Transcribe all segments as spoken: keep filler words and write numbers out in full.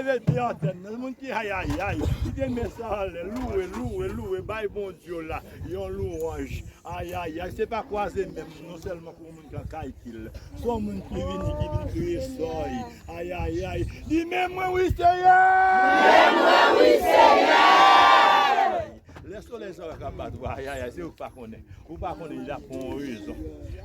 Pete antèn nan, moun ki ayayay, kite men sa anlè, louwe, louwe, louwe, bay Bondye la yon louwanj. Ayayay, se pa kwaze men m, non sèlman pou moun k an kalkil. Se yon moun ki vini, ki vin kreye sòy. Ayayay, di men mwen wi Seyè! Men mwen wi Seyè! Lè solèy sa yo k ap bat ou, ayayay, se ou k pa konnen. Ou pa konnen, li la pou yon rezon.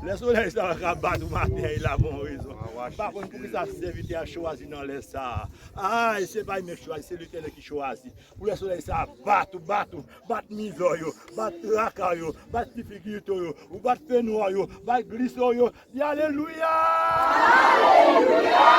Lè solèy sa yo k ap bat ou maten, li la pou yon rezon. M pa konn poukisa sèvitè a chwazi nan lè sa a. Ay, se pa li menm ki chwazi, se Letènèl ki chwazi. Pou lè solèy sa a bat ou, bat ou, bat mizò yo, bat traka yo, bat difikilte yo, ou bat fenwa yo, bat gliso yo. Di alelouya! Alelouya!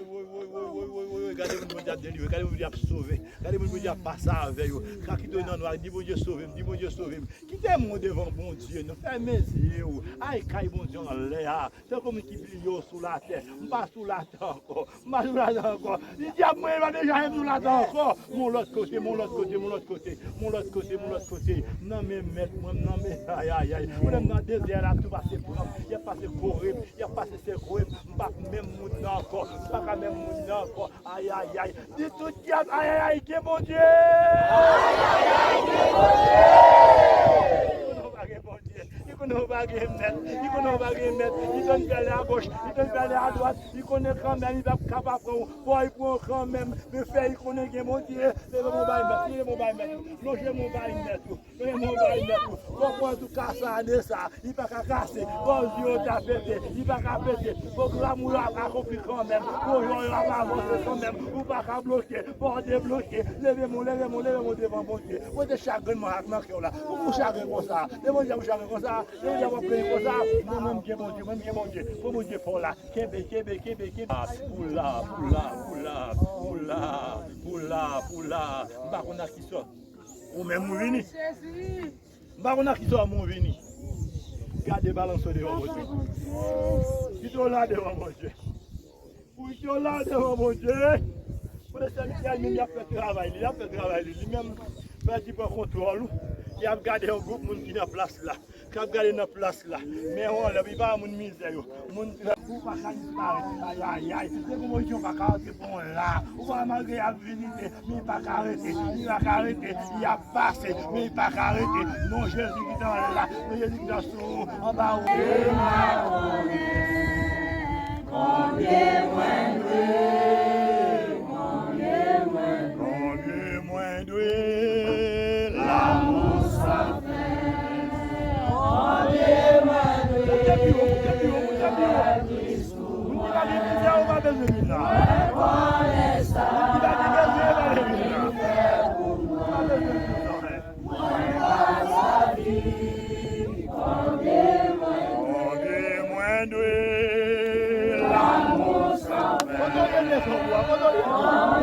Woy, woy, woy, woy, woy, woy, woy, gade moun Bondye ap delivre, gade moun Bondye ap sove, gade moun Bondye ap pase avè yo. Ka kite yo nan nwa, di Bondye sove m, di Bondye sove m. Kite moun devan Bondye, non, fèmen zye w. Ay, kay Bondye anlè a. Tankou moun ki bliye w sou latè. M pa sou latè ankò. M pa sou latè ankò. Li di ap mwen pa deja menm sou latè ankò. Mon lòt kote, mon lòt kote, mon lòt kote, mon lòt kote, mon lòt kote. M nan men mèt mwen, m nan men ayayay. Ou lè m nan dezè la, tou pase pran m. Y ap pase kore m, y ap pase sekwe m. M pa menm moun nan ankò. M pa ka menm moun nan ankò. Ayayay. Di tout dyab, ayayay, gen Bondye! Ayayay, gen Bondye! Li konnen w pa gen Bondye. Li konnen w pa gen mèt. Li konnen w pa gen mèt. Li tann pale agoch, li tann pale adwat. Li konnen kanmenm li p ap ka pa pran w. Fò li pran w kanmenm. Men fè li konnen gen Bondye. Leve men w bay mèt. Leve men w bay mèt. Lonje men w bay mèt. Leve men w bay mèt. Fò pran tou kase ane sa. Li pa ka kase. Bò zye yo ta pete. Li pa ka pete. Pwogram ou yo ap akonpli kanmenm. Pwojè w yo ap avanse kanmenm. Ou pa ka bloke. Fò w debloke. Leve men w, leve men w, leve men w devan Bondye. Pote chagren nan ak nan kè w la. Poukisa w chagren konsa? Se Bondye pou chagren konsa? Se Bondye pou plenyen konsa? Non, mwen m gen Bondye, mwen m gen Bondye. Pran Bondye fò w la. Kenbe, kenbe, kenbe, kenbe. Poula, poula, poula, poula, poula, poula. M pa konn ak ki sòt ou menm ou vini. M pa konn ak ki sòt ou vini. Gade balans ou devan Bondye. Kite w la devan Bondye. Pou yo la devan Bondye. Pou lè sèvitè li menm, y ap fè travay li, y ap fè travay li. Li menm, fè di pran kontwòl ou. Y ap gade yon gwoup moun ki nan plas la. K ap gade nan plas la. Men yon lè, li pa moun mizè yo. Moun ki ou pa ka disparèt. Ayayay. Se pou Bondye pa ka antre pou yon la. Ou pa malgre y ap vizite. Men li pa ka rete, li pa ka rete, li ap pase, men li pa ka rete. Non Jezi ki t anlè la, non Jezi ki t sou ou, anba ou. Konbyen mwen dwe, konbyen mwen dwe, konbyen mwen dwe, lanmou san fen. Konbyen mwen dwe, konbyen mwen dwe. Moun ki pa gen mizè, ou pa bezwen vin la. Moun ki pa gen bezwen, pa vin la. Ou pa bezwen vin la. Konbyen mwen dwe lanmou san fen. Kote w te desann ou a? Kote w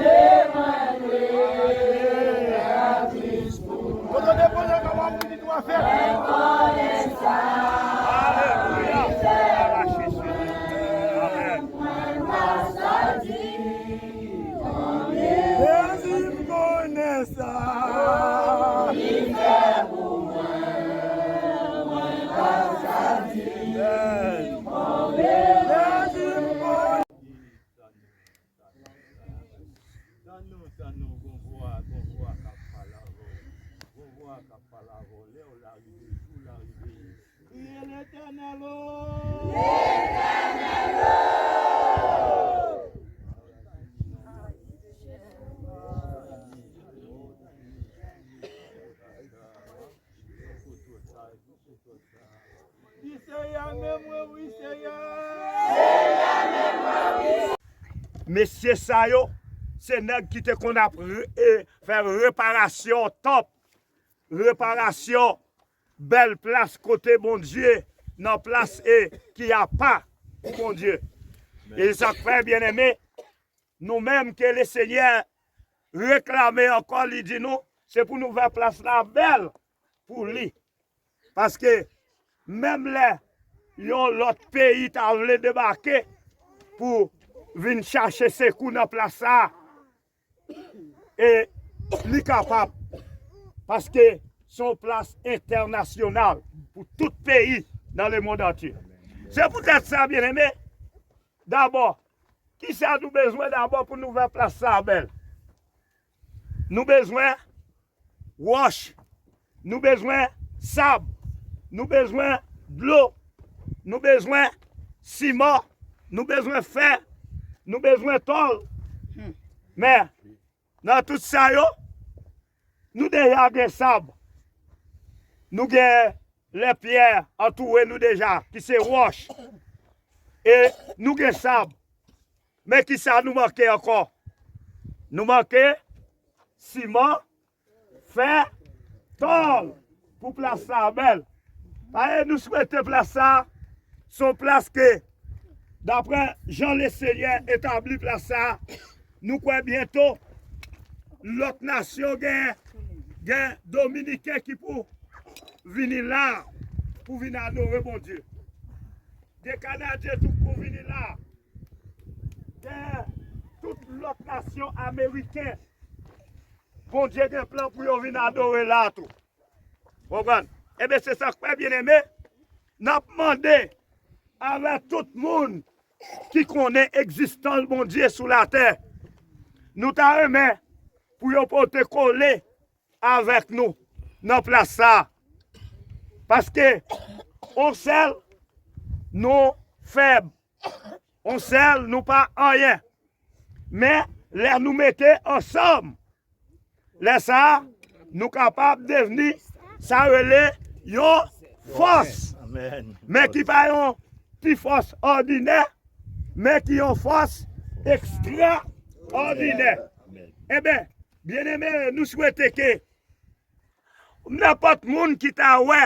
ye? Kote w te poze kò w a pou di nou a fèt? Alelouya. Glwa a Jezi. Amèn. Jezi m konnen sa. Li fè pou mwen, mwen pa sa di. Jezi m konnen. Tann non, tann non, gon vwa, gon vwa k ap pale avè w. Gon vwa k ap pale avè w. Lè w la rive, jou la rive. Kriye Letènèl o! Letènèl o! Di Seyè men mwen wi, Seyè. Mesye sa yo, se nèg ki te konn ap re- e, fè reparasyon tanp, reparasyon bèl plas kote Bondye, nan plas e ki apa pou Bondye. E sa k fè, byeneme, nou menm ke Lesenyè reklame ankò, li di nou, se pou nou fè plas la bèl pou li. Paske menm lè yon lòt peyi ta vle debake pou vin chache sekou nan plas sa, e li kapab, paske se yon plas entènasyonal pou tout peyi nan lemonn antye. Se poutèt sa, byeneme, dabò, Kisa nou bezwen dabò pou nou fè plas sa a bèl? Nou bezwen wòch, nou bezwen sab, nou bezwen dlo, nou bezwen siman, nou bezwen fè, nou bezwen tòl. Men, nan tout sa yo, nou deja gen sab. Nou gen lèpyè antoure nou deja, ki se wòch. E nou gen sab. Men kisa nou manke ankò? Nou manke siman, fè, tòl pou plas sa a bèl. Paske nou swete plas sa a, se yon plas ke, daprè jan Lesenyè etabli plas sa a, nou kwè byento lòt nasyon gen, gen Dominiken ki pou vini la, pou vin adore Bondye. Gen Kanadyen tou pou vini la. Gen tout lòt nasyon ameriken. Bondye gen plan pou yo vin adore la tou. Konprann? Ebyen, se sa k fè, byeneme, n ap mande avèk tout moun ki konnen egzistans Bondye sou latè, nou ta renmen pou yo pote kole avèk nou nan plas sa a. Paske on sèl, nou fèb. On sèl, nou pa anyen. Men, lè nou mete ansanm, lè sa a, nou kapab devni sa yo rele yon fòs. Men ki pa yon ti fòs òdinè, men ki yon fòs ekstraòdinè. Ebyen, byeneme, nou swete ke nenpòt moun ki ta wè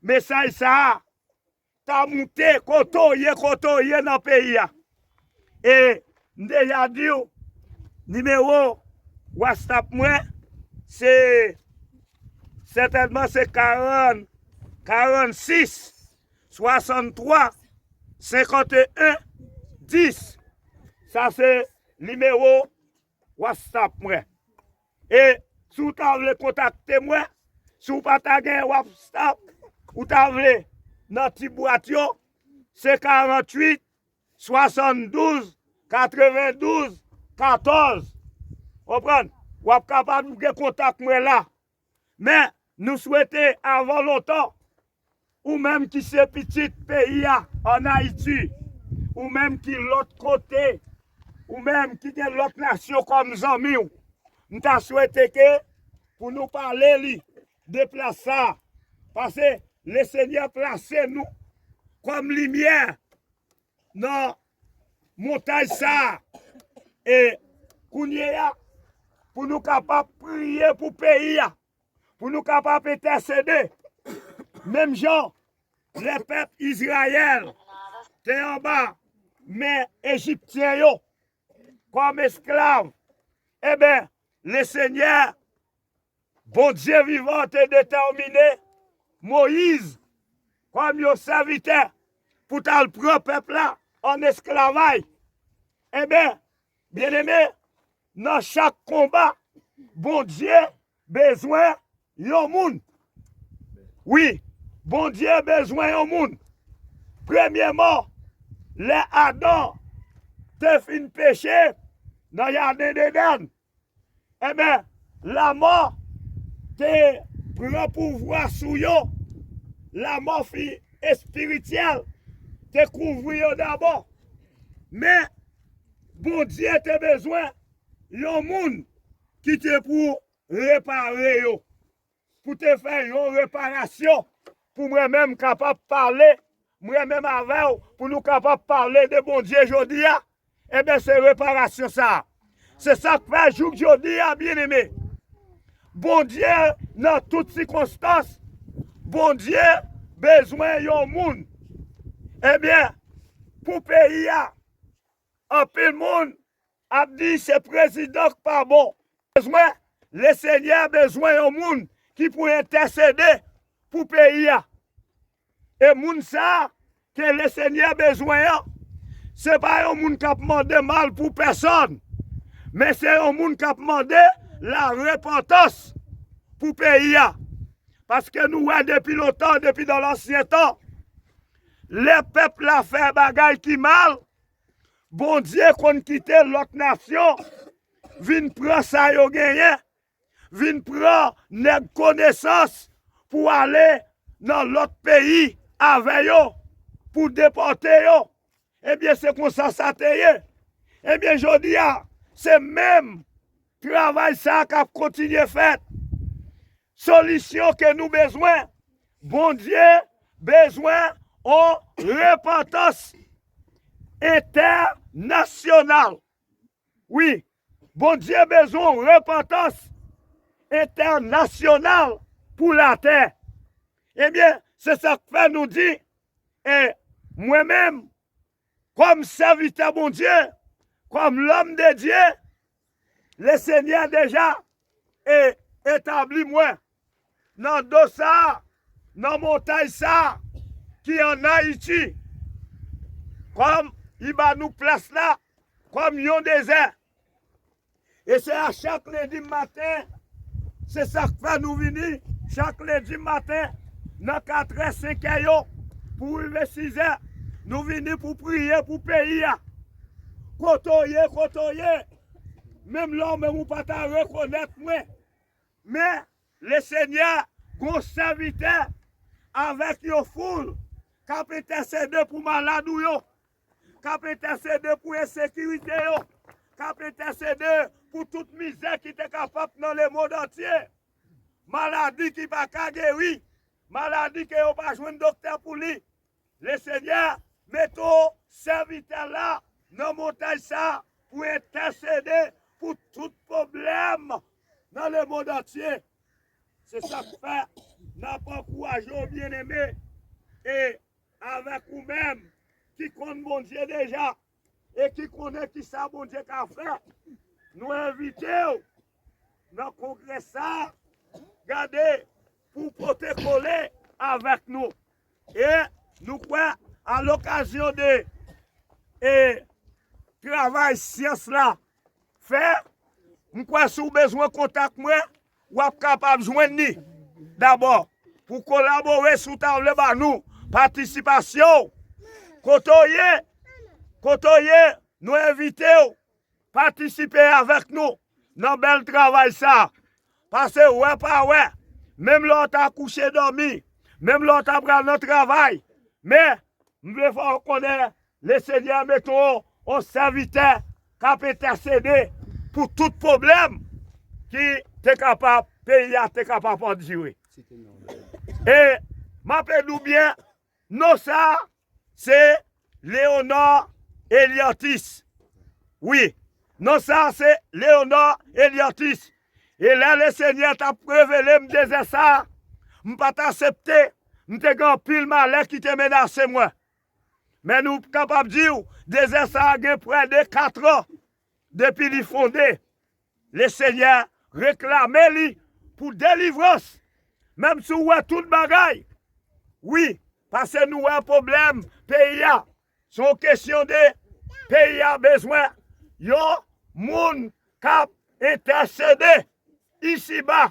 mesaj sa a, ta moute kote w ye, kote w ye nan peyi a. E m deja di w, nimewo WhatsApp mwen, se sètènman se karant, karannsis, swasanntwa, senkanteyen, dis. Sa se nimewo WhatsApp mwen. E si w ta vle kontakte mwen, si w pa ta gen WhatsApp, ou ta vle nan ti bwat yo, se karannwit, swasanndouz, katrevendouz, katòz. Konprann? W ap kapab gen kontak mwen la. Men, nou swete avan lontan, ou menm ki se pitit peyi a, ann Ayiti, ou menm ki lòt kote, ou menm ki gen lòt nasyon kòm zanmi w, m ta swete ke pou nou pale li de plas sa a, paske Lesenyè plase nou kòm limyè nan montay sa a. E kounye a, pou nou kapab priye pou peyi a, pou nou kapab entèsede, menm jan lè pèp Izrayèl te anba men Ejiptyen yo kòm esklav, ebyen, Lesenyè Bondye vivan te detèmine Moyiz kòm yon sèvitè pou t al pran pèp la an esklavay. Ebyen, byeneme, nan chak konba, Bondye bezwen yon moun. Wi, Bondye bezwen yon moun. Premyèman, lè Adan te fin peche nan jaden Edenn, ebyen, lanmò te pran pouvwa sou yo. Lanmò fi espirityèl te kouvri yo dabò. Men, Bondye te bezwen yon moun ki te pou repare yo, pou te fè yon reparasyon, pou mwen menm kapab pale, mwen menm avè w, pou nou kapab pale de Bondye jodi a. Ebyen, se reparasyon sa a. Se sa k fè jouk jodi a, byeneme, Bondye, nan tout sikonstans, Bondye bezwen yon moun. Ebyen, pou peyi a, anpil moun ap di se prezidan k pa bon. Bezwen, Lesenyè bezwen yon moun ki pou entèsede pou peyi a. E moun sa a ke Lesenyè bezwen an, se pa yon moun k ap mande mal pou pèsòn, men se yon moun k ap mande larepantans pou peyi a. Paske nou wè depi lontan, depi nan lansyen tan, lè pèp la fè bagay ki mal, Bondye konn kite lòt nasyon vin pran sa yo genyen, vin pran nèg konesans pou ale nan lòt peyi avè yo, pou depòte yo. Ebyen, se konsa sa te ye. Ebyen, jodi a, se menm travay sa a k ap kontinye fèt. Solisyon ke nou bezwen, Bondye bezwen yon repantans entènasyonal. Wi, Bondye bezwen yon repantans entènasyonal pou latè. Ebyen, se sa k fè nou di, e mwen menm, kòm sèvitè Bondye, kòm lòm de Dye, Lesenyè deja e etabli mwen nan do sa a, nan montay sa a ki ann Ayiti, kòm li ba nou plas la kòm yon dezè. E se a chak lendi maten, se sa k fè nou vini chak lendi maten nan katrè, senkè yo, pou rive sizè, nou vini pou priye pou peyi a. Kote w ye, kote w ye, menm lè w menm ou pa ta rekonèt mwen, men Lesenyè gon sèvitè avèk yon foul k ap entèsede pou malad ou yo, k ap entèsede pou ensekirite yo, k ap entèsede pou tout mizè ki te kapab nan lemonn antye, maladi ki pa ka geri, maladi ke yo pa jwenn doktè pou li. Lesenyè mete w sèvitè la nan montay sa pou entèsede pou tout pwoblèm nan lemonn antye. Se sa k fè n ap ankouraje w, byeneme, e avèk ou menm ki konn Bondye deja e ki konnen kisa Bondye ka fè, nou envite w nan kongrè sa a, gade, pou pote kole avèk nou. E nou kwè, a lokazyon de e travay syans la fè, m kwè si w bezwen kontak mwen, w ap kapab jwenn li. Dabò, pou kolabore, si w ta vle ba nou patisipasyon w, kote w ye, kote w ye, nou envite w patisipe avèk nou nan bèl travay sa a. Pase wè pa wè, menm lè w ta kouche dòmi, menm lè w ta pral nan travay, men m vle fè w konnen Lesenyè mete w yon sèvitè k ap entèsede pou tout pwoblèm ki te kapab, peyi a te kapab andire. E m ap di w byen, non sa a, se Léonard Eliantis. Wi, non sa a, se Léonard Eliantis. E lè Lesenyè t ap revele m dezè sa a, m pa t aksepte, m te gen anpil malè ki te menase mwen. Men nou kapab di w, dezè sa a gen prè de katran depi li fonde. Lesenyè reklame li pou delivrans, menm si w wè tout bagay. Wi, pase nou wè pwoblèm peyi a, se yon kesyon de peyi a bezwen yon moun k ap entèsede isiba.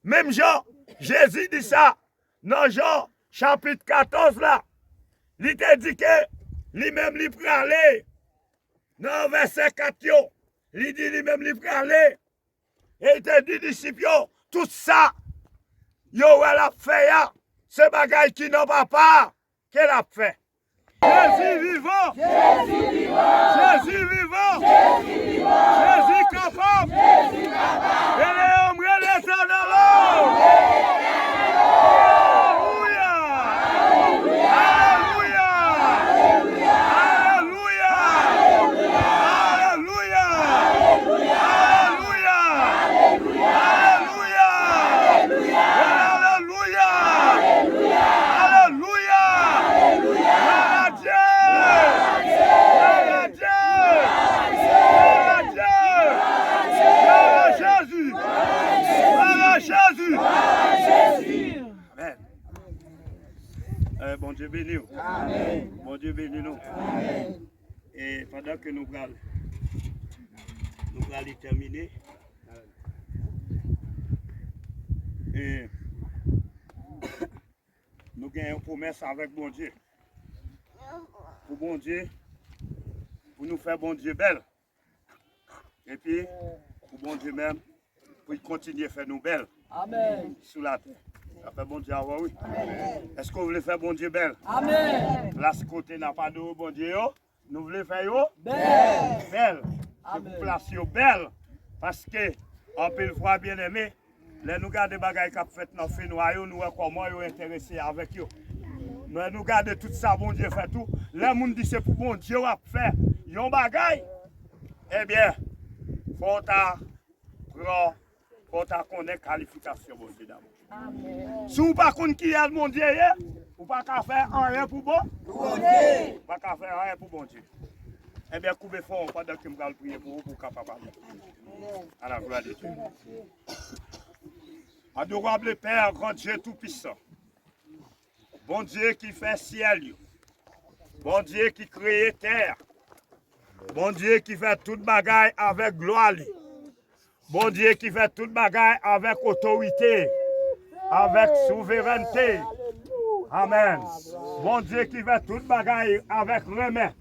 Menm jan Jezi di sa nan Jan chapit katòz la, li te di ke li menm li prale nan vèsè kat yo, li di li menm li prale, e li te di disip yo, tout sa yo wè l ap fè a, se bagay ki nan Papa a ke l ap fè. Jezi vivan! Jezi vivan! Jezi kapab! Ele yo m rele Letènèl o! Alelouya! Alelouya! Alelouya! Alelouya! Glwa a Dye! Glwa a Dye! Glwa a Dye! Glwa a Jezi! Glwa a Jezi! Amèn. Eh, Bondye beni w. Amèn. Bondye beni nou. Amèn. E pandan ke nou pral, nou pral tèmine, e nou gen yon pwomès avèk Bondye. Pou Bondye pou nou fè Bondye bèl. Epi, pou Bondye menm, pou l kontinye fè nou bèl sou latè. Sa fè Bondye avè w, wi. Èske w vle fè Bondye bèl? Plas kote n ap adore Bondye yo, nou vle fè yo bèl. Se pou plas yo bèl. Paske, anpil fwa, byeneme, lè nou gade bagay k ap fèt nan fenwa yo, nou wè kòman yo enterese avèk yo. Lè nou gade tout sa Bondye fè tou, lè moun di se pou Bondye w ap fè yon bagay, ebyen, fò w ta pran, fò w ta konnen kalifikasyon Bondye dabò. Si w pa konn kiyès Bondye ye, ou pa ka fè anyen pou Bon-, ou pa ka fè anyen pou Bondye. Ebyen, koube fwon w pandan ke m pral priye pou ou, pou w kapab ale. A la glwa de Dye. Adorable Père, grand Dieu tout-puissant, Bondye ki fè syèl yo, Bondye ki kreye tè a, Bondye ki fè tout bagay avèk glwa li, Bondye ki fè tout bagay avèk otorite, avèk souverènte. Amèn. Bondye ki fè tout bagay avèk renmen.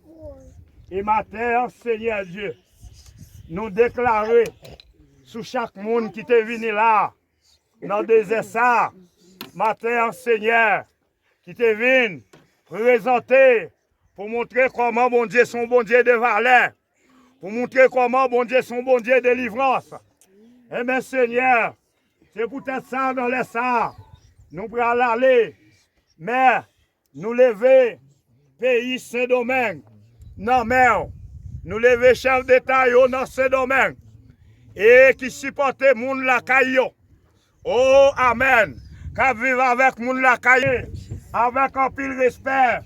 E maten an, Senyè Dye, nou deklare sou chak moun ki te vini la, nan dezè sa a, maten an, Senyè, ki te vin prezante pou montre kòman Bondye se yon Bondye de valè, pou montre kòman Bondye se yon Bondye delivrans. Enben, Senyè, se poutèt sa, nan lè sa a, nou pral ale, men nou leve peyi Sendomeng nan men w. Nou leve chèf deta yo nan Sendomeng e ki sipòte moun lakay yo. O, amèn. K ap viv avèk moun lakay yo, avèk anpil respè.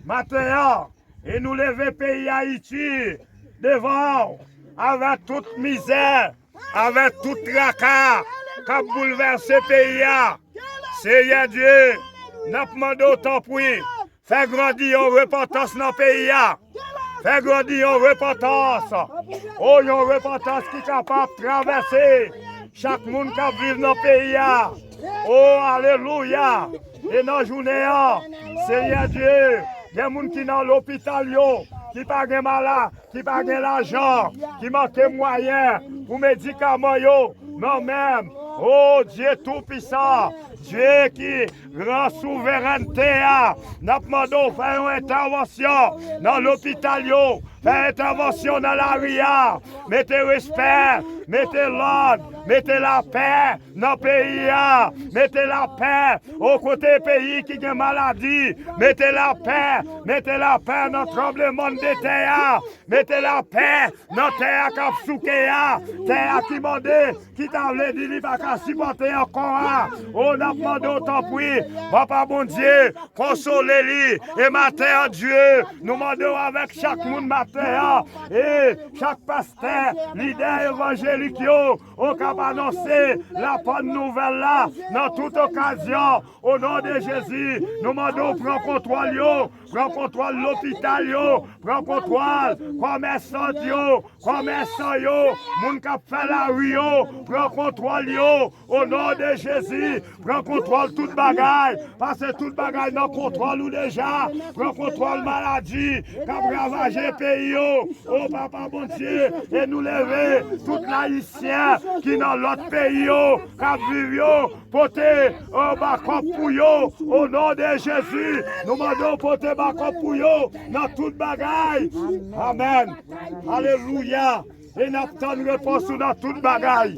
Maten an, e nou leve peyi Ayiti devan w, avèk tout mizè, avèk tout traka k ap boulvèse peyi a. Senyè Dye, n ap mande w tanpri, fè grandi yon repantans nan peyi a. Fè grandi yon repantans. O, yon repantans ki kapab travèse chak moun k ap viv nan peyi a. O, alelouya. E nan jounen an, Senyè Dye, gen moun ki nan lopital yo, ki pa gen mala, ki pa gen lajan, ki manke mwayen pou medikaman yo. Nan men w, o Dye toupisan, Dye ki gran souverènte a, n ap mande w fè yon entèvansyon nan lopital yo, fè entèvansyon nan lari a, mete respè, mete lòd, mete lapè nan peyi a, mete lapè o kote peyi ki gen maladi, mete lapè, mete lapè nan tranblemann de tè a, mete lapè nan tè a k ap souke a, tè a ki mande, ki ta vle di li pa ka sipòte ankò a. O, n ap mande w tanpri, Papa Bondye, konsole li. E maten an, Dye, nou mande w avèk chak moun maten an, e chak pastè, lidè evanjelik yo, o k ap anonse la bòn nouvèl la nan tout okazyon. O non de Jezi, nou mande w pran kontwòl yo, pran kontwòl lopital yo, pran kontwòl kòmèsant yo, kòmèsan yo, moun k ap fè lari yo, pran kontwòl yo. O non de Jezi, pran kontwòl tout bagay, paske tout bagay nan kontwòl ou deja. Pran kontwòl maladi k ap ravaje peyi yo. O Papa Bondye, e nou leve tout Ayisyen ki nan lòt peyi yo, k ap viv yo, pote, o, bakòp pou yo. O non de Jezi, nou mande w pote bakòp pou yo nan tout bagay. Amèn. Alelouya. E n ap tann repons ou nan tout bagay.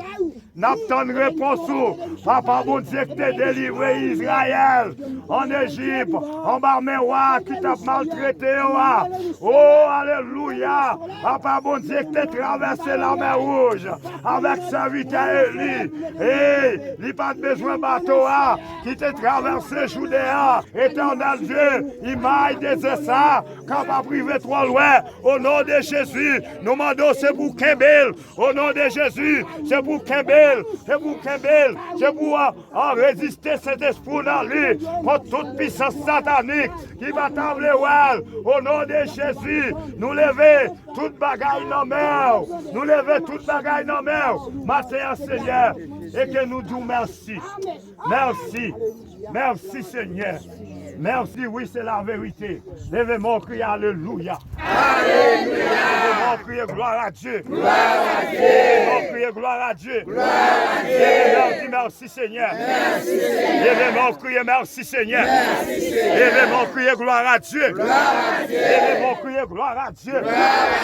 N ap tann repons ou. Papa Bondye ki te delivre Izrayèl ann Ejip, anba men wa ki t ap maltrete yo a. O, alelouya! Papa Bondye ki te travèse Lamè Wouj avèk sèvitè Eli. E li pa t bezwen bato a ki te travèse Jouden an. Etènèl Dye, imaj dezè sa a kapab rive twò lwen. O non de Jezi, nou mande w se pou w kenbe l. O non de Jezi, se pou w kenbe l, se pou w kenbe l, se pou w, a, a, reziste Sentespri w nan li kont tout pisans satanik ki pa ta vle wè l. O non de Jezi, nou leve tout bagay nan men w. Nou leve tout bagay nan men w. Maten an, Senyè, e ke nou di w mèsi. Mèsi. Mèsi, Senyè. Merci, oui, c'est la vérité. Leve men w, kriye alelouya. Alelouya. Leve men w, kriye gloire à Dieu. Gloire à Dieu. Leve men w, kriye gloire à Dieu. Gloire à Dieu. Leve men w, di merci Seigneur. Merci Seigneur. Leve men w, kriye merci Seigneur. Merci Seigneur. Leve men w, kriye gloire à Dieu. Gloire à Dieu. Leve men w, kriye gloire à Dieu. Gloire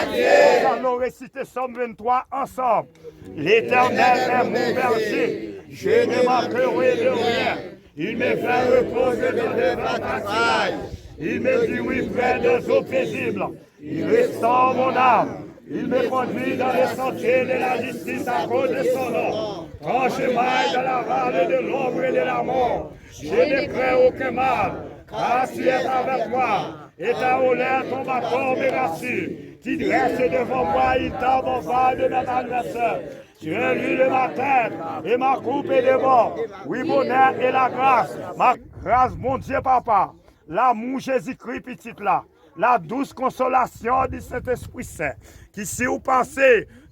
à Dieu. Nous allons réciter Psaume vingt-trois ensemble. L'Éternel est mon berger, je ne manquerai de rien. Il me fait reposer dans de verts pâturages. Il me dirige près des eaux paisibles. Il restaure mon âme. Il me conduit dans les sentiers de la justice à cause de son nom. Quand je marche dans la vallée de l'ombre et de la mort, je ne crains aucun mal, car tu es avec moi, et ta houlette, ton bâton me rassure. Tu dresses devant moi une table en face de mes adversaires. Tu es l'huile de ma tête et ma coupe déborde. Oui, bonheur et la grâce, ma grâce, Bondye Papa, l'amour Jésus-Christ, Pitit la, la douce consolation du Saint-Esprit Saint, qui surpasse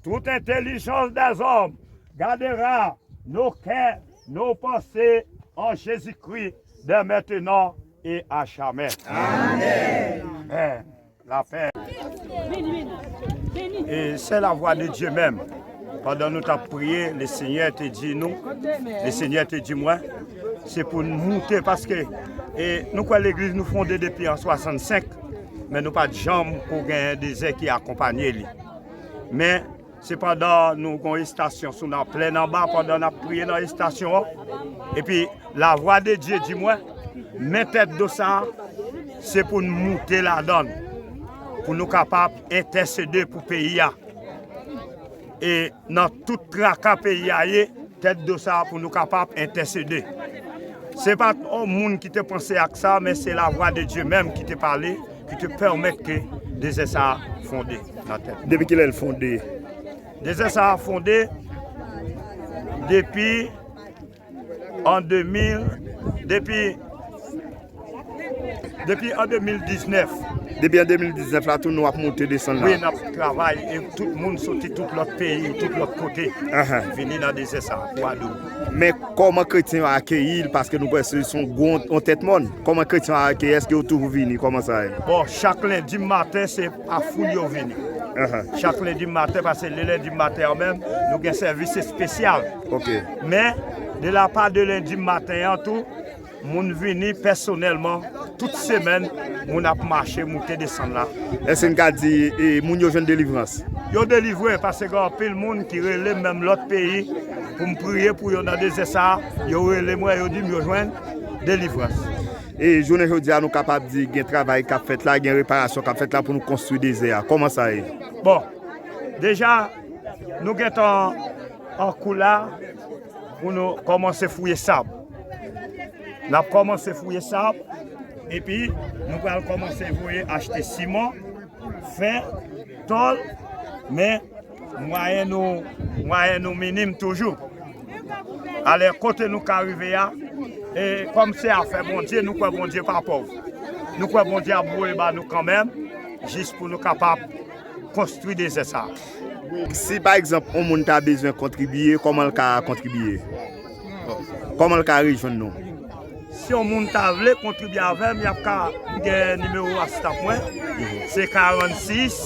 toute intelligence des hommes, gardera nos cœurs, nos pensées en Jésus-Christ, dès maintenant et à jamais. Amen. Amen. Lapè. E se lavwa de Dye menm. Pandan nou t ap priye, Lesenyè te di nou, Lesenyè te di mwen, se pou n moute, paske, e, nou kwè legliz nou fonde depi an swasannsenk, men nou pa t janm ko genyen dezè ki akonpanye li. Men, se pandan nou gon estasyon sou nan plèn anba, pandan n ap priye nan estasyon an, epi lavwa de Dye di mwen, men tèt do sa a, se pou n moute ladan l, pou nou kapab entèsede pou peyi a. E nan tout traka peyi a ye, tèt do sa a pou nou kapab entèsede. Se pa t on moun ki te panse ak sa, men se lavwa de Dye menm ki te pale, ki te pèmèt ke dezè sa a fonde nan tèt. Depi kilè l fonde? Dezè sa a fonde depi an de mil, depi, depi an de mil diznèf. Depi an de mil diznèf la, tou nou ap moute desann la. Wi, n ap travay, e tout moun soti tout lòt peyi, tout lòt kote, vini nan dezè sa a, Gwadoup. Men kòman kretyen yo akeyi l? Paske nou kwè se, se yon gwo, yon tèt mòn. Kòman kretyen yo akeyi? Èske yo toujou vini? Kòman sa ye? Bon, chak lendi maten, se pa foul yo vini. Chak lendi maten, paske le lendi maten an menm, nou gen sèvis espesyal. Ok. Men, de la pa de lendi maten an tou, moun vini pèsonèlman, tout semèn, moun ap mache, moute, desann la. Èske n ka di, e, moun yo jwenn delivrans? Yo delivre, paske gen anpil moun ki rele m menm lòt peyi pou m priye pou yo nan dezè sa a, yo rele mwen, yo di m yo jwenn delivrans. E jounen jodi a, nou kapab di gen travay k ap fèt la, gen reparasyon k ap fèt la pou nou konstwi dezè a. Kòman sa ye? Bon, deja, nou gentan an kou la pou nou kòmanse fouye sab. N ap kòmanse fouye sab, epi nou pral kòmanse voye achte siman, fen, tòl, men mwayen nou, mwayen nou minim toujou. Alè, kote nou ka rive a, e kòm se afè Bondye, nou kwè Bondye pa pòv. Nou kwè Bondye ap voye ba nou kanmenm, jis pou nou kapab konstwi dezè sa a. Si, pa egzanp, yon moun ta bezwen kontribye, kòman l ka kontribye? Kòman l ka rejwenn nou? Si yon moun ta vle kontribye avè m, y ap ka gen nimewo WhatsApp mwen. Se karannsis,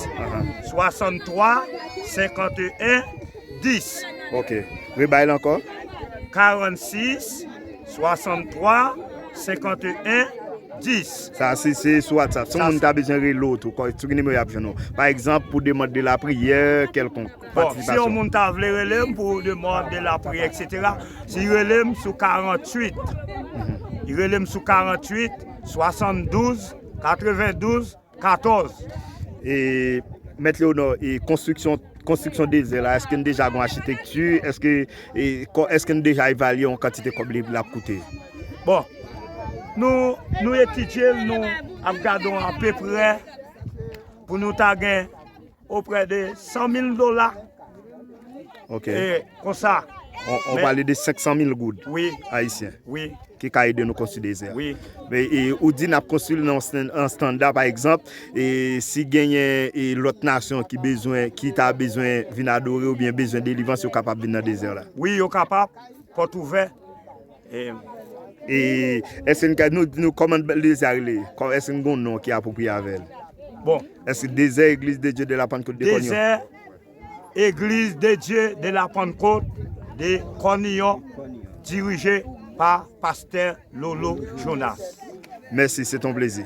swasanntwa, senkanteyen, dis. Ok. Rebay l ankò. Karannsis, swasanntwa, senkanteyen, dis. Sa, se, se sou WhatsApp. Si yon moun ta bezwen rele w tou, kò, sou ki nimewo y ap jwenn ou? Pa egzanp, pou demann de lapriyè kèlkonk, bon, si yon moun ta vle rele m pou demann de lapriyè, etsetera, si rele m sou karanntuit. I rele m sou karanntuit, swasanndouz, katrevendouz, katòz. E, Mèt Leonor, e konstriksyon, konstriksyon dezè la, èske n deja gon achitekti? Èske, e, kò-, èske n deja evalye yon kantite kòb li, l ap koute? Bon, nou, nou etidye l, nou ap gade yon apeprè pou nou ta gen oprè de san mil dola. Ok. E konsa. On, on pale de senk san mil goud ayisyen. Wi. Ki ka ede nou konstwi dezè a. Wi. Men, e, ou di n ap konstwi l nan yon stan-, nan estanda, pa egzanp, e, si genyen, e, lòt nasyon ki bezwen, ki ta bezwen vin adore oubyen bezwen delivrans, yo kapab vin nan dezè la. Wi, yo kapab, pòt ouvè. E, E èske n ka, nou, nou, kòman dezè a rele? Kò- Èske n gen yon non ki apwopriye avè l? Bon, Èske Dezè Eglise de Dieu de la Pentecôte de Kònyon? Dezè Eglise de Dieu de la Pentecôte de Kònyon, dirije pa pastè Lolo Jonas. Mèsi, se ton plezi.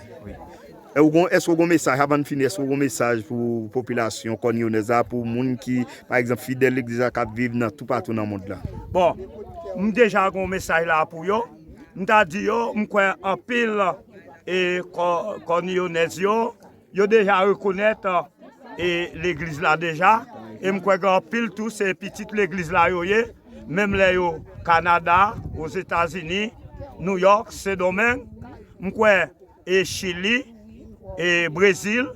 E ou gon, èske ou gon mesaj, avan n fini, èske ou gon mesaj pou popilasyon kònyonèz la, pou moun ki, pa egzanp, fidèl legliz la k ap viv nan toupatou nan mond la? Bon, m deja gon mesaj la pou yo. M ta di yo, m kwè anpil e kò- kònyonèz yo, yo deja rekonèt e legliz la deja. E m kwè gen anpil tou se pitit legliz la yo ye, menm lè yo Kanada, Ozetazini, Nouyòk, Sendomeng, m kwè e Chili, e Brezil,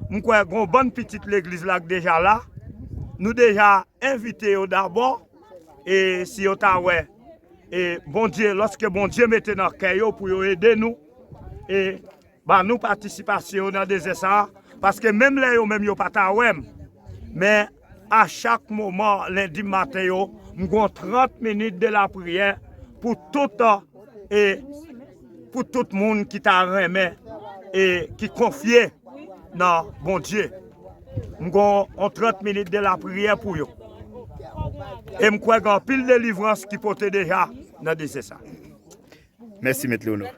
m kwè gen yon bann pitit legliz la k deja la. Nou deja envite yo dabò, e si yo ta wè e Bondye, lòske Bondye mete nan kè yo pou yo ede nou, e ba nou patisipasyon yo nan dezè sa a, paske menm lè yo menm yo pa ta wè m, men a chak moman lendi maten yo, m gon trant minit de lapriyè pou tout e pou tout moun ki ta renmen e ki konfye nan Bondye. M gon on trant minit de lapriyè pou yo. E m kwè gen anpil delivrans ki pote deja nan dezè sa. Mèsi, Mèt Leonard.